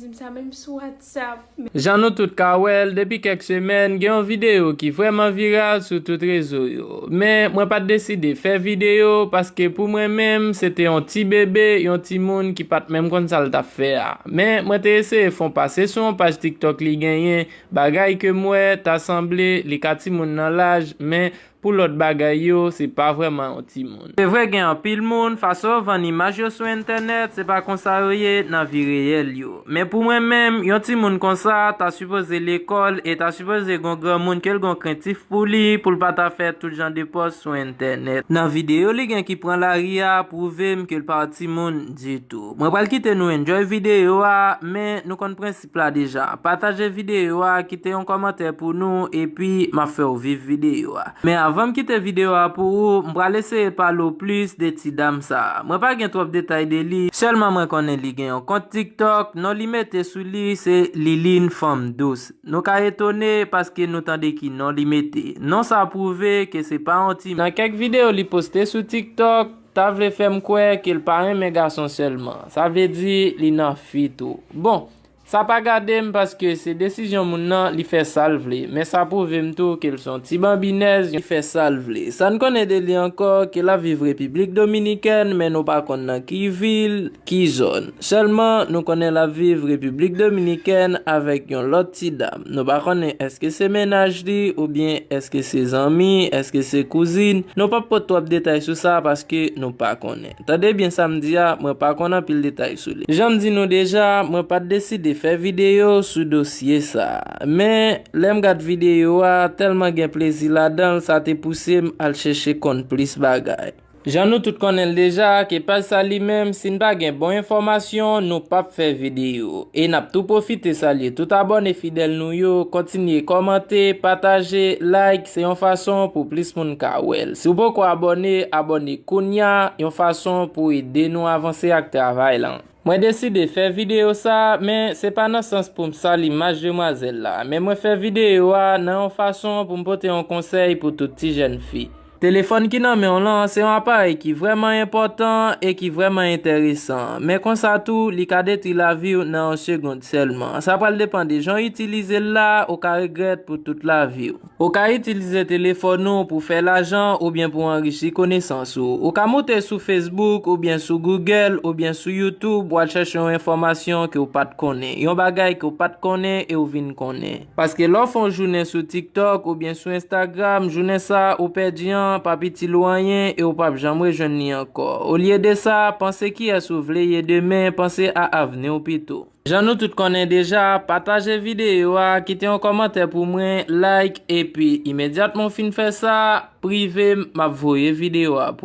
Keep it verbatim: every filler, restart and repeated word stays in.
Di m sa menm sou WhatsApp. Jan nou tout ka wè l, depi kèk semèn, gen yon videyo ki vrèman viral sou tout rezo yo. Men, mwen pa t deside fè videyo paske pou mwen menm, se te yon ti bebe, yon timoun ki pa t menm konn sa l t ap fè a. Men, mwen te eseye fè yon pase sou yon paj TikTok li genyen, bagay ke m wè ta sanble li ka timoun nan laj, men pou lòt bagay yo, se pa vrèman yon timoun. Se vre gen anpil moun, fason yo vann imaj yo sou entènèt, se pa konsa yo ye nan vi reyèl yo. Men pou mwen menm, yon timoun konsa ta sipoze lekòl e ta sipoze gon granmoun ke l gon krentif pou li, pou l pa ta fè tout jan de pòs sou entènèt. Nan videyo li gen ki pran lari a, pwouve m ke l pa yon timoun ditou. Mwen pral kite nou enjoy videyo a, men nou konn prensip la deja. Pataje videyo a, kite yon kòmantè pou nou, epi m ap fè w viv videyo a. Men avan m kite videyo a pou ou, m pral eseye pale w plis de ti dam sa a. Mwen pa gen twòp detay de li, sèlman mwen konnen li gen yon kont TikTok, non li mete sou li se Liline Fanm Dous. Nou ka etone paske nou tande ki non li mete. Non sa pwouve ke se pa yon ti. Nan kèk videyo li poste sou TikTok, ta vle fè m kwè ke l pa renmen gason sèlman. Sa vle di li nan fi tou. Bon, sa pa gade m paske se desizyon moun nan, li fè sa l vle. Men sa pwouve m tou ke l se yon ti banbinèz, li fè sa l vle. Sa n konnen de li ankò, ke l ap viv Repiblik Dominikèn, men nou pa konn nan ki vil, ki zòn. Sèlman, nou konnen l ap viv Repiblik Dominikèn avèk yon lòt ti dam. Nou pa konnen èske se mennaj li, oubyen èske se zanmi, èske se kouzin. Nou p ap pot twòp detay sou sa paske nou pa konnen. Tande byen sa m di a, mwen pa konn anpil detay sou li. Jan m di nou deja, mwen pa t deside fè videyo sou dosye sa a. Men, lè m gad videyo a, tèlman gen plezi ladan l, sa te pouse m al chèche konn plis bagay. Jan nou tout konnen l deja, ke paj sa li menm, si n pa gen bon enfòmasyon, nou p ap fè videyo. E n ap tou pwofite salye tout abòne fidèl nou yo, kontinye kòmante, pataje, like, se yon fason pou plis moun ka wè l. Si w poko abòne, abòne kounya, yon fason pou ede nou avanse ak travay lan. Mwen deside fè videyo sa, men se pa nan sans pou m sal imaj demwazèl la, men mwen fè videyo a nan yon fason pou m pote yon konsèy pou tout ti jèn fi. Telefòn ki nan men w lan, se yon aparèy ki vrèman enpòtan e ki vrèman enteresan, men konsa tou, li ka detwi lavi w nan yon segond sèlman. Sa pral depann de jan w itilize l la, ou ka regrèt pou tout lavi w. Ou ka itilize telefòn ou pou fè lajan oubyen pou anrichi konesans ou. Ou ka moute sou Facebook oubyen sou Google oubyen sou YouTube, w al chèche yon enfòmasyon ke w pa t konnen, yon bagay ke w pa t konnen e w vin konnen. Paske lè w fè yon jounen sou TikTok oubyen sou Instagram, jounen sa ou pèdi an p ap itil ou anyen e w p ap janm rejwenn li ankò. Olye de sa, panse kiyès ou vle ye demen, panse a avni w pito. Jan nou tout konnen deja, pataje videyo a, kite yon kòmantè pou mwen, like, epi imedyatman w fin fè sa, prive m, m ap voye videyo a pou